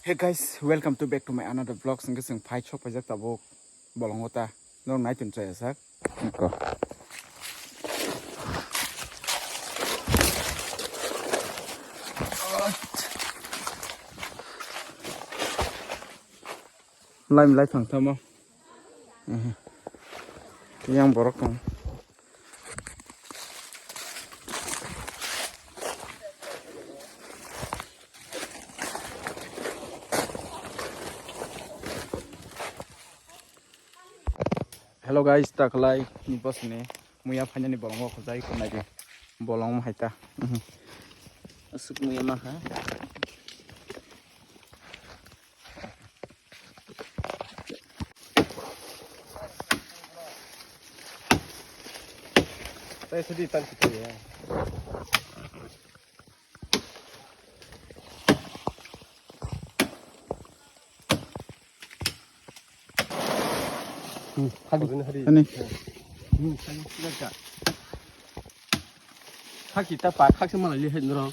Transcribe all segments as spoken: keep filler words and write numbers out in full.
Hey guys, welcome to back to my another vlog. Sengke seng phai chok paijak tabuk bolongo ta. Nong nai tun chaya sak. Ko. Lai lai thang thamo. Yang borok tong. Hello guys, taklai ni bosni muya phainani bolongo khojai ko naidi bolong hai ta. Asuk muya ma ha. Tei sudi tal kita ya. Ani. Haki ta pa khak se malai le hen ro.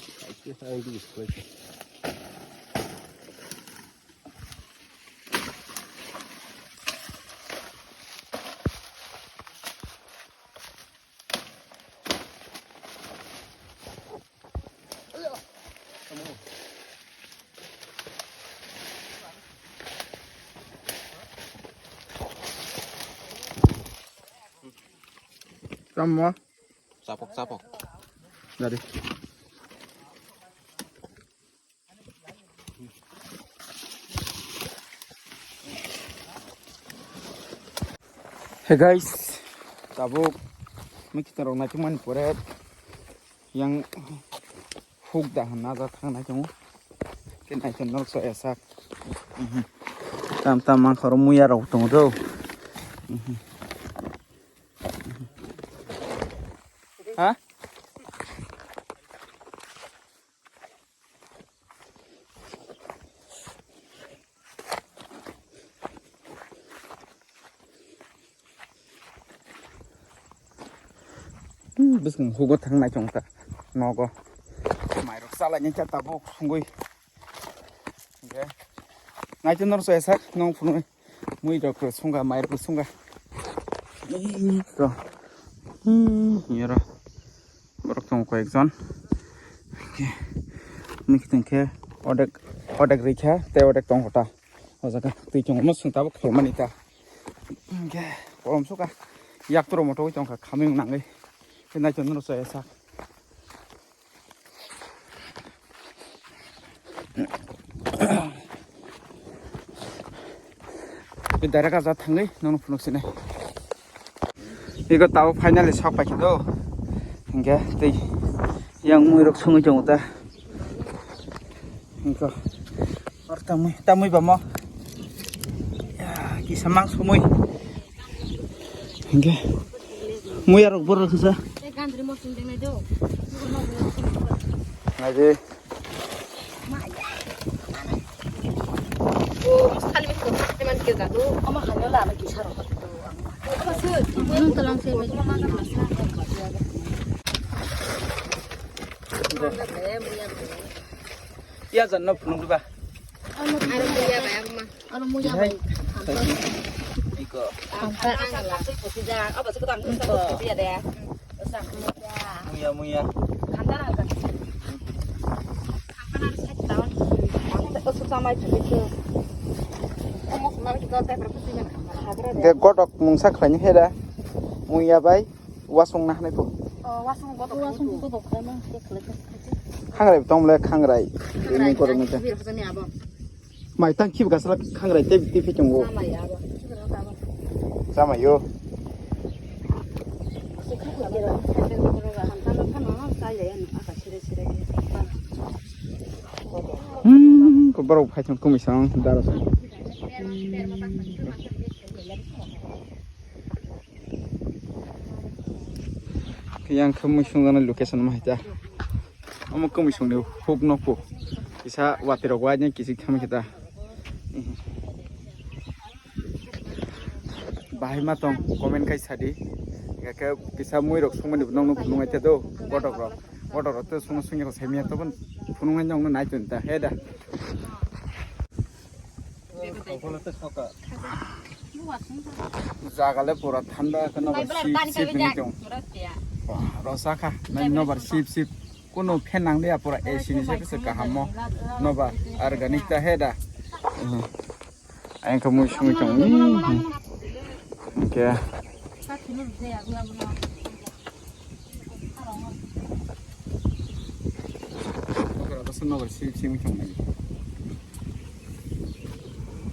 Tamo? Chapok, chapok. Dari. Hey guys, tabuk mikita rok naituk mani pore yang huk da hwnna ja thang nai tongo. Ke naitok nok so esak. Mhm. Tam tam mangkhoro muya rok tongo do. Mhm. Ha? Hmm, bwswng hugo thang nai chong ta nogo. Mairok chalai ni cha tabuk sungui. Okay. Nai chong nor so esak nong phunui. Mui rok rw sungga, mai rok rw sungga. Ei to. Hmm, yero. Borok tongo koyekjon. Hingke, hingke odek, odek rikha, tei odek tongo ta. O jaga twi tongo, no swng tabuk kholmani ta. Hingke, kolom suka. Yak toro moto tongkha, khaming nangwi. Hingke naichon no chaya sak. Direct aja thangwi nongno phunuk sinai. Ego tao finally sok paikha do. Hingke tei yang mui rok songwi tongo ta. Hingke or tamwi, tamwi bamo. Ya, kisa mang somoi. Hingke muya rok borok kisa. Naidi. Ya jan no phunuk ba. Aro muya bai. Iko. Ang ang kasi kasi ja. Apa sih kita ang kasi kasi ya deh. Muya, muya. Hingke gotok mungsa khlaini hera. Muya bai wasung na hanai pho. Wasung gotok khangrai tong le khangrai. Ini korang itu. Mai tang khib gasla khangrai tei tei phi tongo. Samai abo. Samai yo. Hmm, ko borok phai thang kumi sang daro sang. Yang khe mui sung jana location ma hai ta. Omo kwmwi songni huk nokpo. Kisa watwi rok waini kichik thangwi khe ta. Bahai ma tong comment khai sadi. Hingkhe kisa mui rok songmani bo nokno phunuk nai ta do. Botok rok. Botok rok tei songno songya rok saimanya tobon phunuk nai nokno nai tong ta. He da. Jaga le pura thanda, khe nobar sip sip hwnwi tong. Wah, rw sakha, nai nobar sip sip. Kuno fan nang liya, pura A C ni se se kaham mo. Nobar organic ta he da. Ang khe mui sumui tong. Hwnkhe. Abo se nobar sip sip wngkha nai.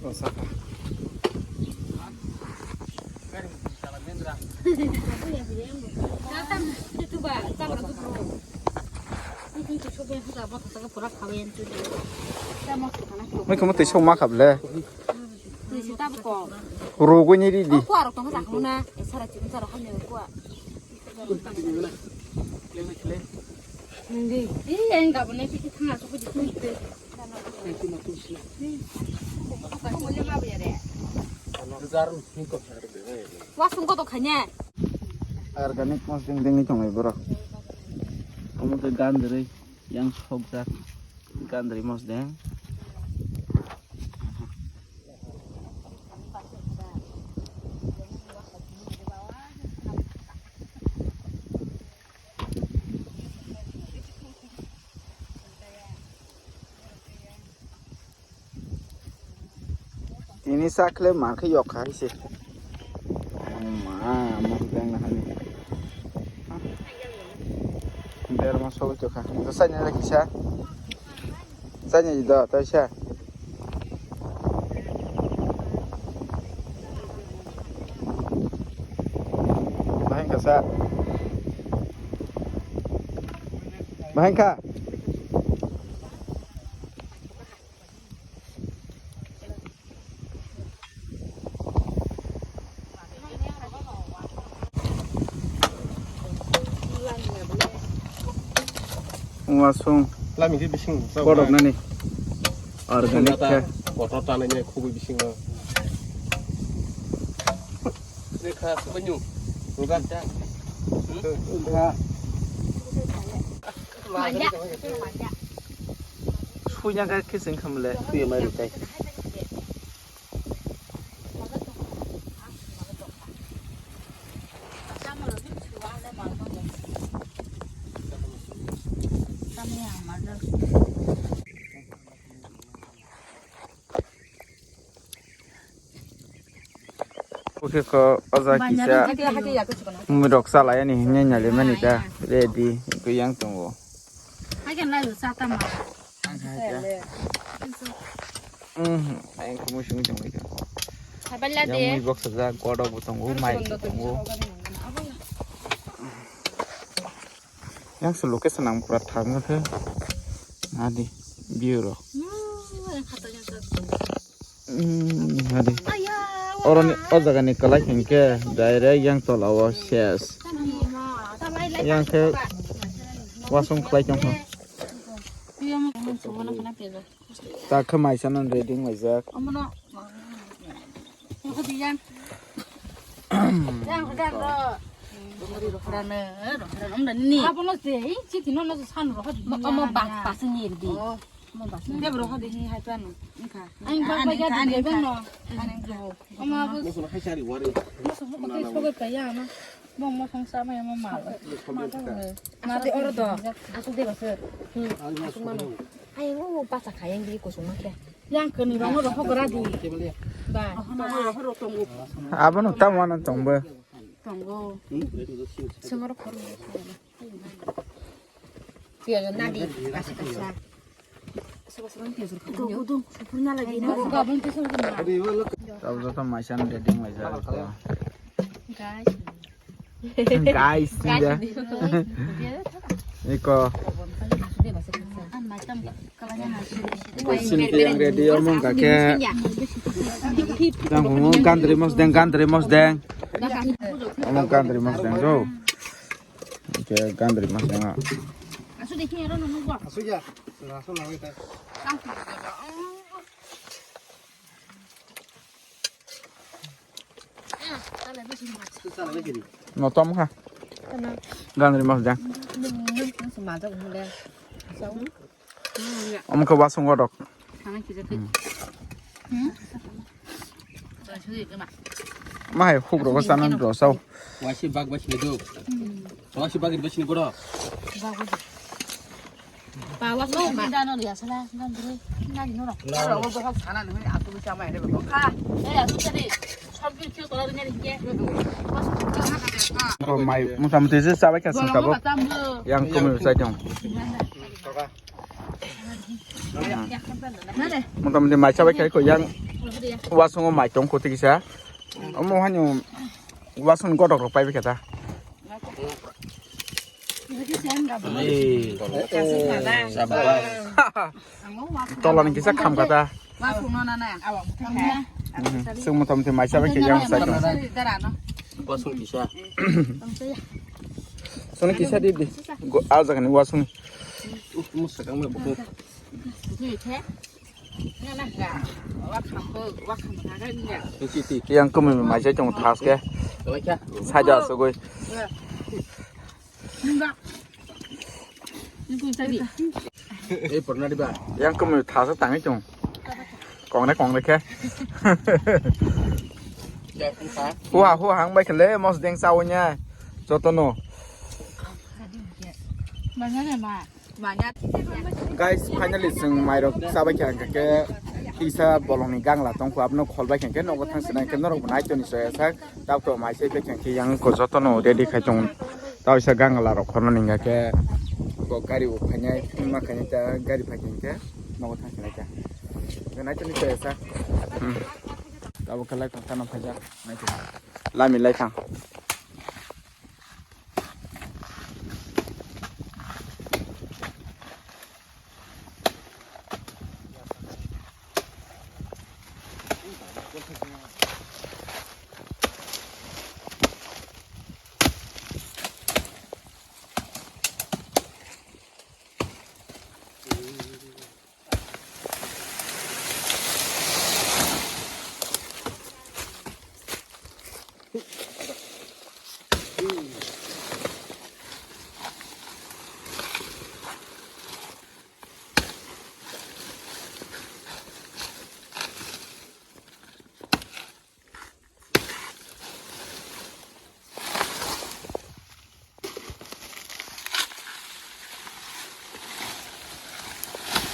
O saka. Mai kamo tei sok ma khable. Rugui ni ridi. Wasung koto khanya. Organic mosdeng dengni tongo borok. Omo khe gandri yang sokjak gandri mosdeng. Tini sakle ma khe yok kha se. Ma, mo deng na hani. Ber ma sogwi tokha. Sanya lagi sa. Sanya do, to sa. Bahai kha sa. Bahai kha. Wasung. Lami khe bising. Borok nani. Organic khe. Kotor tanai ne khugui bisingo. Rekha subanyu. Ruga. Manja. Suina ga khe sing khamle. Suya mai rutai. Oke ko oja kisa mui rok chalai ani hinwi nali mani ta ready ko yang tongo. Hai kan lalu sata ma. Hmm, ayang ko mui sung jong ika. Haballa de. Yang mui box ja godok bo tongo, mai tongo. Yang se location ang pura thang khe. Adi view ro. Hmm, hadi. Oroni o jaga ni kwlai hinkhe direct yang tola o ses. Yang khe wasung khlai tong kho. Ta khe maisa no ready wng laijak. Abono tei chiti no no san rohor di. Omo bas bas ni di. Omo bas ni. Debro hodi ni hai pano. Engkha. Ang ba ba ya di bang no. Omo abo. Moso hai sari wari. Moso ko te sogo pa ya ma. Bong mo song sa ma ya ma mal. Ma to. Asu de oro do. Asu de bas. Asu mano. Ai ngo mo basa khayang di kusuma khe. Yang kani bang no rohor gra di. Ba. Abono tamo ano tongbo. Tongo. Sengor khoro. Tiya nadi kasa kasa. Soba soba tiya sur khoro. Dung dung supur na lagi na. Gabung tiya sur na. Tab joto maisan ready wng laijak. Guys. Guys, guys. Iko. Sini ke yang ready omong kake. Yang omong gandri mosdeng, gandri mosdeng. Omong gandri mosdeng, go. Oke, gandri mosdeng. Asu de kini ro nunggu. Asu ya. Asu na wita. No tom kha. Gandri mosdeng. Omo khe wasung godok. Ma hai khuk rogo sana rosao. Wasi bag basi do. Wasi bag basi ni bodo. Bawa no, no, no, ya sala, no, no, no, no. Aro bo hok sana ni asu sama ere bo kha. Eh, asu tadi. Sab kichu tola ni ringe. Ko mai, motamoti je sabai kha sing tabuk. Yang kumi sai jong. Motamoti mai sabai kha ko yang wasung mai tong ko tikisa. Omo hanyo wasung godok rok pai kha ta. Tola ni kisa kham kata. Sung motamoti mai sabai kha yang sai. Wasung kisa. Sung kisa di di. Go, a jaga ni wasung. Musakang me buku. Yang kumi mai sai tong thas ke. Saja sugui. Ei pernah di ba. Yang kumi thas tangwi tong. Kong ne kong ne ke. Hua hua hang bai kele mos deng sawo nya. Jotono. Mana ma. Guys, finally chwng mairok chabai kha hwnkhe khe kisa bolongni gangla tongkho, abono kholbai kha hwnkhe nogo thang sinai hwnkhe norokbo nai toni soya sak. Tabuk mai se khe hwnkhe yang ko jotono ready khai tong. Tawisa gangla rok khornani hwnkhe khe bo gari bo phainai, ma khainai ta gari phai hwnkhe nogo thang sinai ta. Nai toni soya sak. Hmm. Tabuk khe lai tong tano phaijak. Nai toni. Lami lai thang.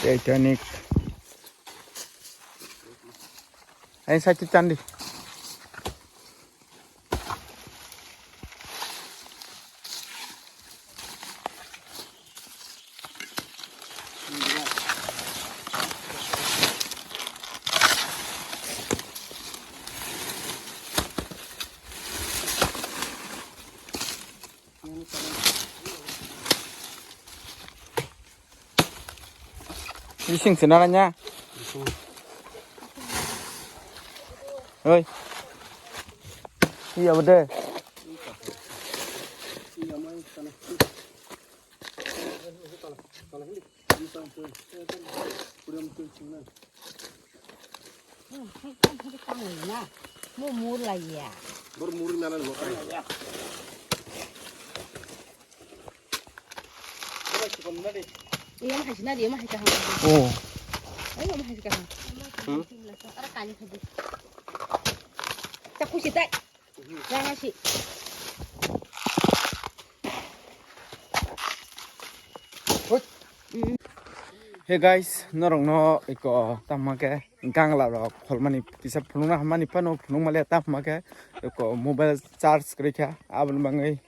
Titanic. Ai, sakit candi. Bising sina ranya. Oi. Iya bede. Mo mur la ya. Bor muri nana mo kai. Iya, ma hai sina dia, ma hai kaham. Oh. Ayo, ma hai kaham. Hmm? Ara kani khaji. Chaku sitai. Jangan sih. Hey guys, norokno iko tamo khe gangla rok kholmani kisa phunukna hammani phano phunuk male tamo khe iko mobile charge kwrwi kha, aboni bagwi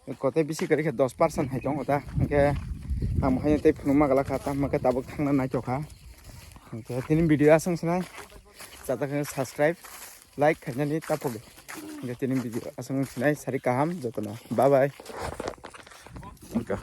iko tei bisi kwrwi kha dos percent hai tongo ta, hwnkhe ang bo haino tei phunukma glak kha, tamo khe tabuk thangna naithok kha. Hwnkhe tini video aswk sinai, chata khe subscribe. Like khainani taphok de. Hingke tini video aswk sinai sari kaham jotono. Bye bye. Hingke.